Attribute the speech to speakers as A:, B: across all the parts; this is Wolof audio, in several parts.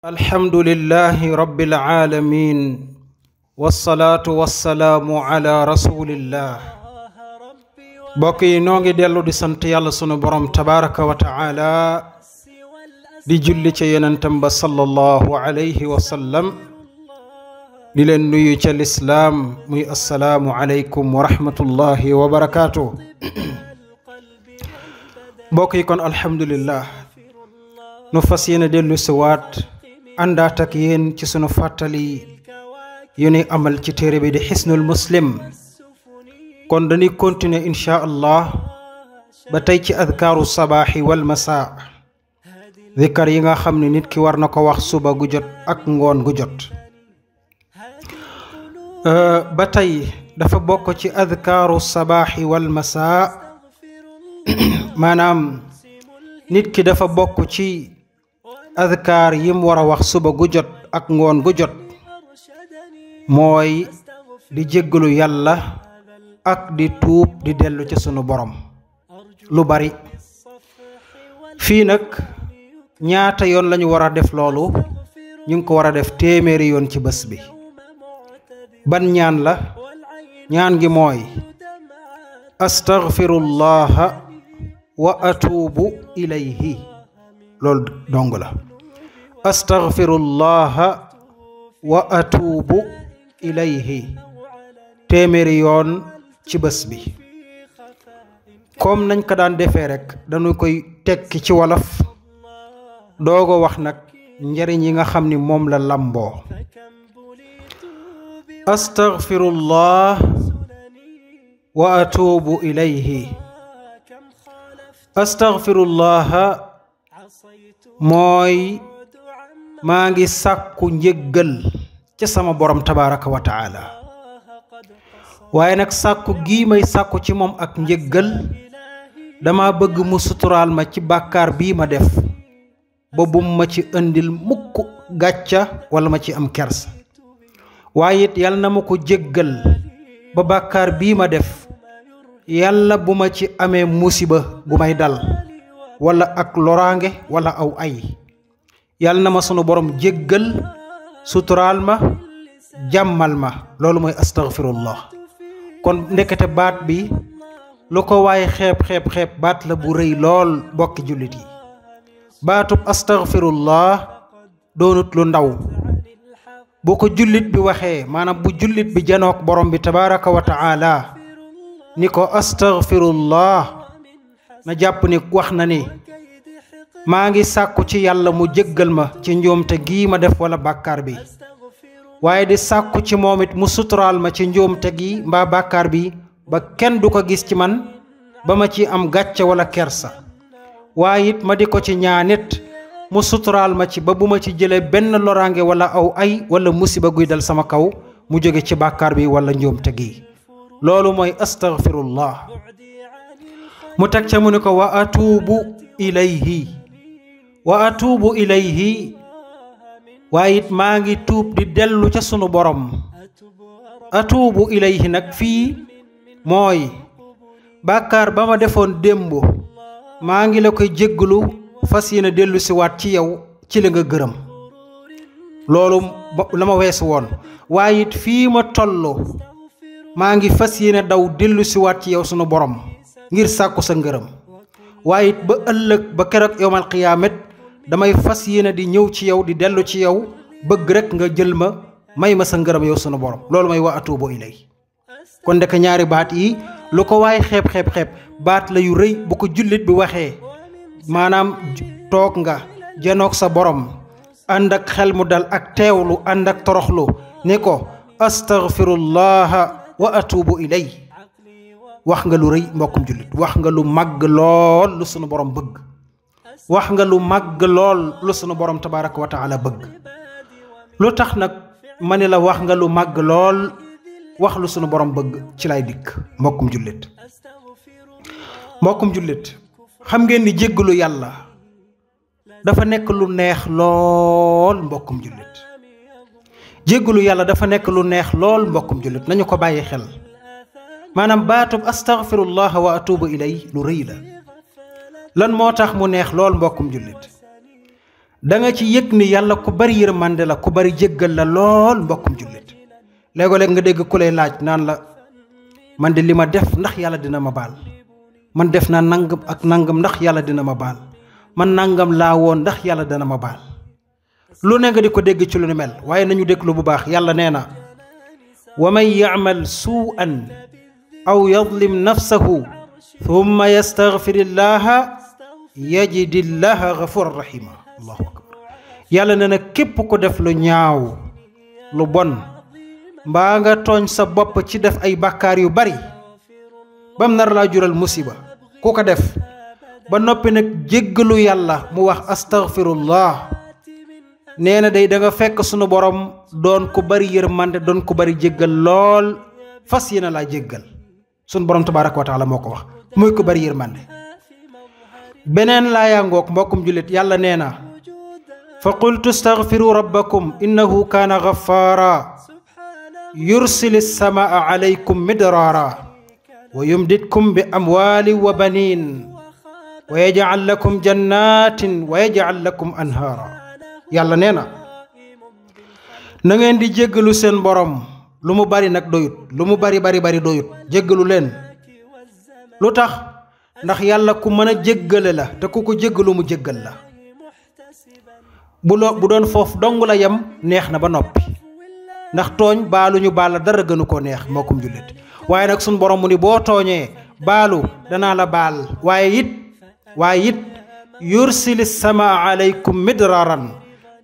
A: alhamdulillahi rabbil alamin wasalaatu wasalaamu ala rasulillah. mbokk yi noo ngi dellu di sant yàlla sunu borom tabaraka wa taala di julli ca yonentam ba sallallahu alayhi wa sallam di leen nuyu ca lislaam muy assalaamu aleykum wa rahmatullahi wa barakaatu. mbokk yi kon alhamdulillah nu fas yéene dellu si waat àndaat ak yéen ci sunu fàttali yu ni amal ci téere bi di xisnul muslim. kon dañuy continuer insha allah ba tey ci adkaaru sabaaxi wal masaa, zikar yi nga xam ne nit ki war na ko wax suba gu jot ak ngoon gu jot. ba tey dafa bokk ci adkaaru sabaaxi wal masaa, maanaam nit ki dafa bokk ci adkaar yim war a wax suba gu jot ak ngoon gu jot mooy di jéggalu yàlla ak di tuub di dellu ci sunu borom lu bari. fii nag ñaata yoon lañu war a def loolu? ñu ngi ko war a def téeméeri yoon ci bés bi. ban ñaan la? ñaan gi mooy astaghfirullaha wa atuubu ilayhi. loolu dong la. astaghfirullaha wa atuubu ilayhi téeméeri yoon ci bés bi. comme nañ ko daan defee rek dañu koy tekki ci wolof doogo wax nag njariñ yi nga xam ni moom la lamboo. astaghfirullah wa atuubu ilayhi. astaghfirullaha mooy maa ngi sàkku njëggal ci sama borom tabaraka wa taala, waaye nag sàkku gii may sàkku ci moom ak njëggal dama bëgg mu suturaal ma ci bàkkaar bii ma def ba bum ma ci indil mukk gàcca wala ma ci am kersa. waaye it yàlla na ma ko jéggal ba bàkkaar bii ma def yàlla bu ma ci amee musiba gu may dal wala ak loraange wala aw ay. yàlla na ma sunu borom jéggal suturaal ma jàmmal ma. loolu mooy astaghfirullah. kon ndekete baat bi lu ko waaye xeeb baat la bu rëy lool bokki jullit yi. baatub astaghfirullah doonut lu ndaw. bu ko jullit bi waxee, maanaam bu jullit bi janook borom bi tabaraka wa taala ni ko astaghfirullah, na jàpp ni wax na ni maa ngi sàkku ci yàlla mu jéggal ma ci njuumte gii ma def wala bàkkaar bi, waaye di sàkku ci moom it mu suturaal ma ci njuumte gi mbaa bàkkaar bi ba kenn du ko gis ci man ba ma ci am gàcce wala kersa. waaye it ma di ko ci ñaanit mu suturaal ma ci ba bu ma ci jëlee benn loraange wala aw ay wala musiba guy dal sama kaw mu jóge ci bàkkaar bi wala njuumte gi. loolu mooy astaghfirullah. mu teg ca mu ne ko wa atuubu ilayhi. wa atuubu ilayhi waaye it maa ngi tuub di dellu ca sunu borom. atuubu ilayhi nag fii mooy bàkkaar ba ma defoon démb maa ngi la koy jéggalu fas yéene dellu si waat ci yow ci la nga gërëm. loolu la ma weesu woon. waaye it fii ma toll maa ngi fas yéene daw dellu si waat ci yow sunu borom ngir sàkku sa ngërëm. waaye it ba ëllëg ba keroog yowmal qiyaamat damay fas yéene di ñëw ci yow di dellu ci yow bëgg rek nga jël ma may ma sa ngërëm yow sunu borom. loolu mooy wa atuubu ilay. kon ndek ñaari baat yi lu ko waaye xeeb baat la yu rëy. bu ko jullit bi waxee maanaam toog nga janoog sa borom ànd ak xel mu dal ak teewlu ànd ak toroxlu ni ko astaghfirullaha wa atuubu ilay. wax nga lu rëy mbokkum jullit. wax nga lu màgg lool lu sunu borom bëgg. wax nga lu màgg lool lu sunu borom tabaraka wa taala bëgg. lu tax nag ma ne la wax nga lu màgg lool wax lu sunu borom bëgg ci lay dikk mbokkum jullit. mbokkum jullit, xam ngeen ni jéggalu yàlla dafa nekk lu neex lool mbokkum jullit. jéggalu yàlla dafa nekk lu neex lool mbokkum jullit. nañu ko bàyyi xel. maanaam baatub astaghfirullah wa atuubu ilay lu rëy la. lan moo tax mu neex lool mbokkum jullit? da nga ci yëg ni yàlla ku bari yërmande la ku bari jéggal la lool mbokkum jullit léego-léeg nga dégg ku lay laaj naan la man de li ma def ndax yàlla dina ma baal man def naa nangam ak nangam ndax yàlla dina ma baal man nangam laa woon ndax yàlla dina ma baal lu ne nga di ko dégg ci lu ni mel waaye nañu déglu bu baax yàlla nee na wa man ya'mal suu'an aw yadlim nafsahu thumma yastaghfirillaha yajidillaha ghafuran rahima allahu akbar yàlla nee na képp ko def lu ñaaw lu bon mbaa nga tooñ sa bopp ci def ay bàkkaar yu bari bam nar laa jural musiba ku ko def ba noppi nag jéggalu yàlla mu wax astaghfirullah nee na day da nga fekk sunu borom doon ku bari yërmande doon ku bari jéggal lool fas yéene laa jéggal sunu borom tabaaraka wa taala moo ko wax muy ku bari yërmande beneen laayaa ngoog mbokkum jullit yàlla nee na fa qultu astaghfiru rabbakum innahu kaana ghaffara yursili samaa alaykum midraara wa yumditkum bi amwaali wa baniin wa yaj'al lakum jannatin wa yaj'al lakum anhaara yàlla nee na na ngeen di jéggalu seen borom lu mu bari nag doyut lu mu bari doyut jéggalu leen lu tax ndax yàlla ku mën a jéggale la te ku ko jéggalu mu jéggal la bu doon foofu dong la yem neex na ba noppi ndax tooñ baaluñu baal la dara gënu ko neex mbokkum jullit waaye nag suñ borom mu ni boo tooñee baalu danaa la baal waaye it yursili samaa alaykum midraaran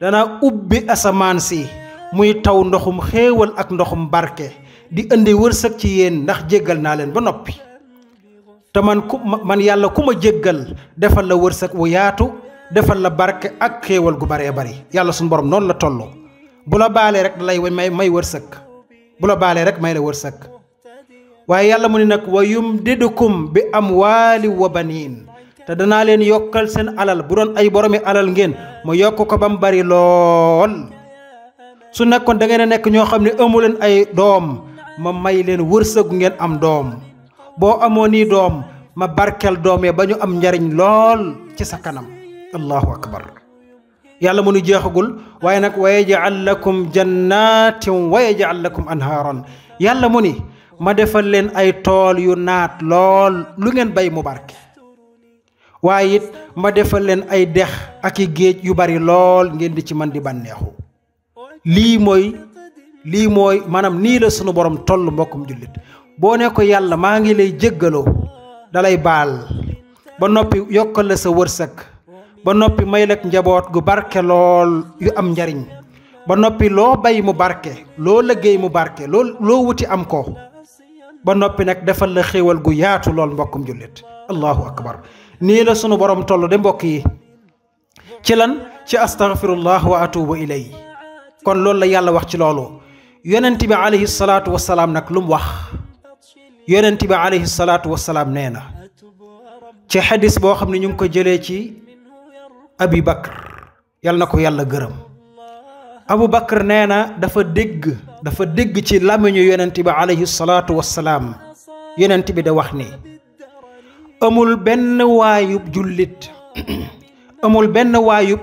A: dana ubbi asamaan si muy taw ndoxum xéewal ak ndoxum barke di indi wërsëg ci yéen ndax jéggal naa leen ba noppi te man yàlla ku ma jéggal defal la wërsëg wu yaatu defal la barke ak xéewal gu baree bari yàlla suñu borom noonu la toll bu la baalee rek da lay may wërsëg bu la baalee rek may la wërsëg waaye yàlla mu ni nag wa yumdidukum bi amwaali wa baniin te danaa leen yokkal seen alal bu doon ay boromi alal ngeen ma yokk ko ba mu bari lool su nekkoon da ngeen a nekk ñoo xam ne amu leen ay doom ma may leen wërsëgu ngeen am doom boo amoo nii doom ma barkel doomee ba ñu am njariñ lool ci sa kanam allahu akbar yàlla mu nu jeexagul waaye nag wa yaj'al lakum jannatin wa yaj'al lakum anhaaran yàlla mu ni ma defal leen ay tool yu naat lool lu ngeen bay mu barke waaye it ma defal leen ay dex ak i géej yu bari lool ngeen di ci man di bànneexu lii mooy maanaam nii la sunu borom toll mbokkum jullit boo ne ko yàlla maa ngi lay jéggaloo dalay baal ba noppi yokkal la sa wërsëg ba noppi may lak njaboot gu barke lool yu am njariñ ba noppi loo bay mu barke loo liggéey mu barke loo wuti am ko ba noppi nag defal la xéewal gu yaatu lool mbokkum jullit allahu akbar nii la sunu borom toll de mbokk yi ci lan ci astaghfirullah wa atubu ilay kon loolu la yàlla wax ci loolu yonent bi alayhi salaatu wasalaam nag lu mu wax yonent bi alayhi salaatu wasalaam nee na ci xadis boo xam ne ñu ngi ko jëlee ci abi bakr yàlla na ko yàlla gërëm abu bakr nee na dafa dégg ci làmmiñu yonent bi alayhi salaatu wasalaam yonent bi da wax ni amul benn waayub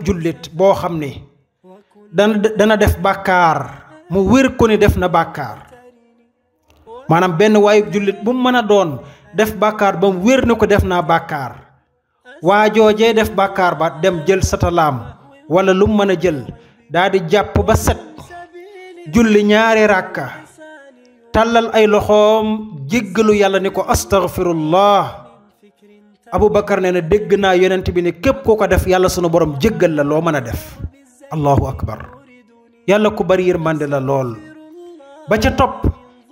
A: jullit boo xam ni dana def bàkkaar mu wér ko ni def na bàkkaar maanaam benn waayub jullit bu mu mën a doon def bàkkaar ba mu wér na ko def naa bàkkaar waa joojee def bàkkaar ba dem jël satalaam wala lu mu mën a jël daa di jàpp ba set julli ñaari ràkka tàllal ay loxoom jéggalu yàlla ni ko astaghfirullah Aboubacar nee na dégg naa yonent bi ne képp koo ko def yàlla sunu borom jéggal la loo mën a def allahu akbar yàlla ku bari yërmande la lool ba ca topp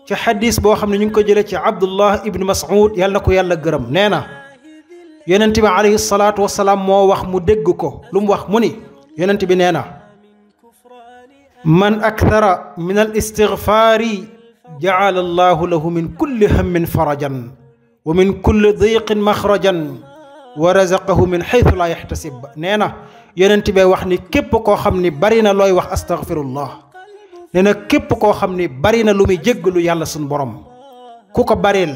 A: ci xadis boo xam ne ñu ngi ko jëlee ci Abdullah ibn Mas'ud yàlla na ko yàlla gërëm nee na yonent bi alayhi salaatu wasalaam moo wax mu dégg ko lu mu wax mu ni yonent bi nee na man akthara min al istigfaari ja'ala allahu lahu min kulli hammin farajan wa min kulli diqin maxrajan wa razaqahu min xaytu laa yaxtasib nee na yonent bi wax ni képp koo xam ni bari na looy wax astaghfirullah nee na képp koo xam ni bari na lu muy jéggalu yàlla suñu borom ku ko baril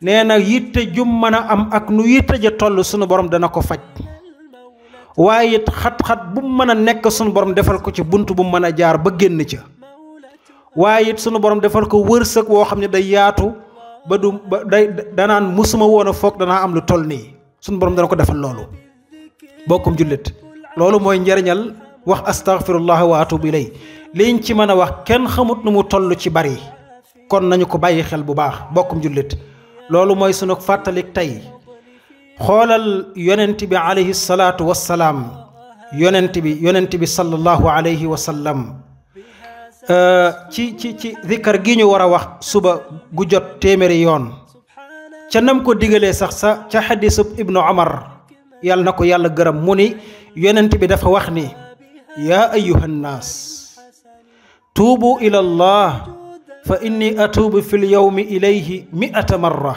A: nee na yitte jum mën a am ak nu yitte ja toll suñu borom dana ko faj waaye it xat-xat bu mu mën a nekk sunu borom defal ko ci bunt bu mu mën a jaar ba génn ca waaye it sunu borom defal ko wërsëg woo xam ne day yaatu ba du ba day danaan musuma woon a foog danaa am lu toll nii sunu borom dana ko defal loolu. bokkum jullit loolu mooy njariñal wax astaghfirullah wa atubu ilay liñ ci mën a wax kenn xamut nu mu toll ci bari kon nañu ko bàyyi xel bu baax bokkum jullit loolu mooy sunu fàttalik tey. xoolal yonent bi alayhi salaatu wassalaam yonent bi sallallahu alayhi wa sallam ci zikkar gi ñu war a wax suba gu jot téeméeri yoon ca nam ko digalee sax sa ca xadisub ibnu Umar yàlla na ko yàlla gërëm mu ni yonent bi dafa wax ni yaa ayyuha nnaas tuubu ila allah fa inni atuubu fi l yawmi ilayhi 100 marra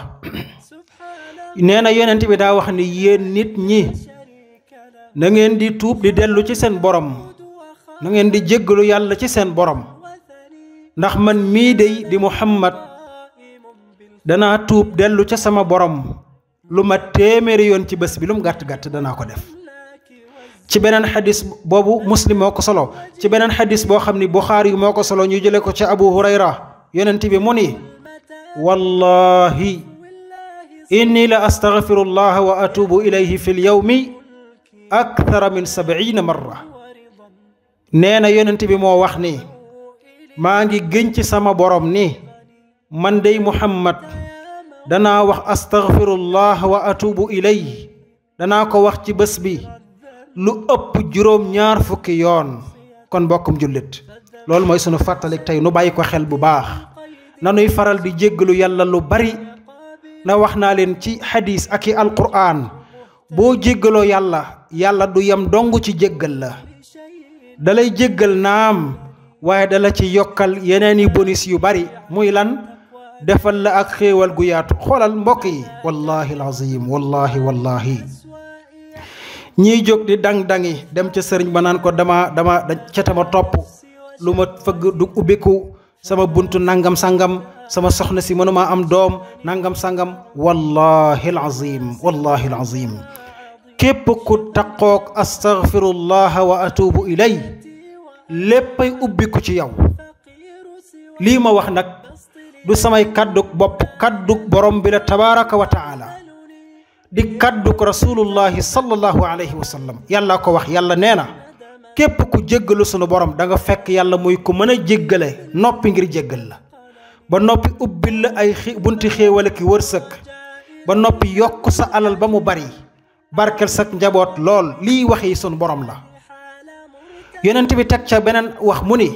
A: nee na yonent bi daa wax ni yéen nit ñi na ngeen di tuub di dellu ci seen borom na ngeen di jéggalu yàlla ci seen borom ndax man mii dey di Muhammad danaa tuub dellu ca sama borom lu ma téeméeri yoon ci bés bi lu mu gàtt-gàtt danaa ko def. ci beneen xadis boobu Muslim moo ko solo ci beneen xadis boo xam ni Buxaari moo ko solo ñu jële ko ca Abu Hurayra yonent bi mu ni wallahi inni la astaghfirullah wa atubu ilayhi fi l yawmi akthara min 70 marra nee na yonent bi moo wax ni maa ngi gën ci sama borom ni man dey Muhammad danaa wax astaghfirullah wa atubu ilayhi danaa ko wax ci bés bi lu ëpp juróom-ñaar fukki yoon kon bokkum jullit loolu mooy sunu fàttalik tey nu bàyyi ko xel bu baax nanuy faral di jéggalu yàlla lu bari na wax naa leen ci xadiis ak i alquraan boo jéggaloo yàlla du yem dong ci jéggal la dalay jéggal naam waaye dala ci yokkal yeneeni bonus yu bari muy lan defal la ak xéewal gu yaatu xoolal mbokk yi wallahi alazim wallahi ñiy jóg di dang-dangi dem ca sëriñ ba naan ko dama ca tama topp lu ma fëgg du ubbiku sama buntu nangam sangam sama soxna si mënuma am doom nangam sangam wallahi alazim képp ku taqoog astaghfirullah wa atubu ilay léppay ubbiku ci yow. lii ma wax nag du samay kadduk bopp kadduk borom bi la tabaraka wa taala di kadduk rasulullahi sallallahu alayhi wa sallam yàlla ko wax yàlla nee na képp ku jéggalu sunu borom da nga fekk yàlla muy ku mën a jéggale noppi ngir jéggal la ba noppi ubbil la ay bunti xéewale ki wërsëg ba noppi yokk sa alal ba mu bari barkel sak njaboot lool lii wax yi sunu borom la. yonent bi teg ca beneen wax mu ni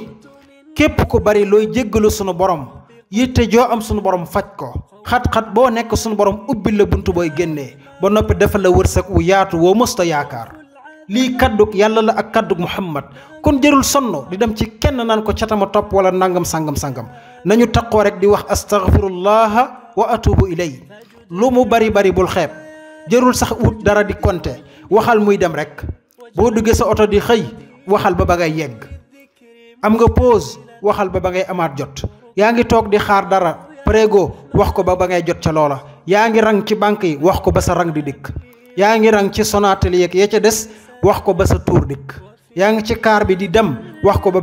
A: képp ku bari looy jéggalu sunu borom yitte joo am sunu borom faj ko xat-xat boo nekk sunu borom ubbil la buntu booy génnee ba noppi defal la wërsëg wu yaatu woo mësta yaakaar. lii kaddug yàlla la ak kaddug Muhammad kon jërul sonn di dem ci kenn naan ko catama topp wala nangam sangam nañu taqoo rek di wax astaghfirullah wa atubu ilay lu mu bari bul xeeb jërul sax wut dara di konte waxal muy dem rek boo duggee sa oto di xëy waxal ba ngay yegg am nga pause waxal ba ngay amaat jot yaa ngi toog di xaar dara prégo wax ko ba ngay jot ca loola yaa ngi rang ci banque yi wax ko ba sa rang di dikk yaa ngi rang ci Sonatel yeeg ya ca des wax ko ba sa tuur dikk yaa ngi ci kaar bi di dem wax ko ba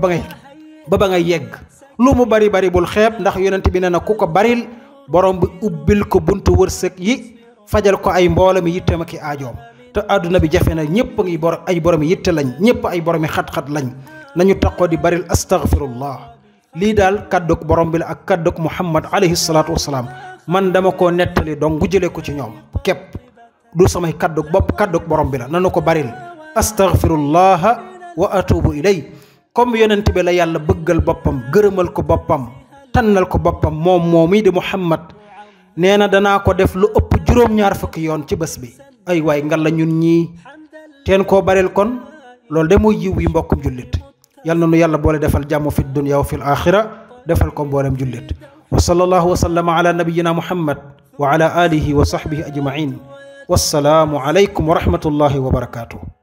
A: ngay yegg lu mu bari bul xeeb ndax yonent bi nee na ku ko baril borom bi ubbil ko buntu wërsëg yi fajal ko ay mbooloo mi yitteem ak i aajoom te àdduna bi jafe na ñëpp a ngi ay borom yitte lañ ñëpp ay borom yi xat-xat lañ nañu taqoo di baril astaghfirullah lii daal kadduk borom bi la ak kadduk Muhammad alayhi salaatu wasalaam man dama koo nettali donc bu jëlee ko ci ñoom képp du samay kadduk bopp kadduk borom bi la nanu ko baril astaghfirullah wa atubu ilay comme yonent bi la yàlla bëggal boppam gërëmal ko boppam tànnal ko boppam moom mii di Muhammad nee na danaa ko def lu ëpp juróom-ñaar fukki yoon ci bés bi ay waay ngal la ñun ñii teen koo baril kon loolu de muy yiw yi mbokkum jullit yal na nu yàlla boole defal jàmm fi dunya wa fil axira defal ko mboolem jullit wa sallallahu wa sallama ala nabiyyina Muhammad wa ala alihi wa sahbihi ajmain wassalaamu alaykum wa rahmatullahi wa barakatuh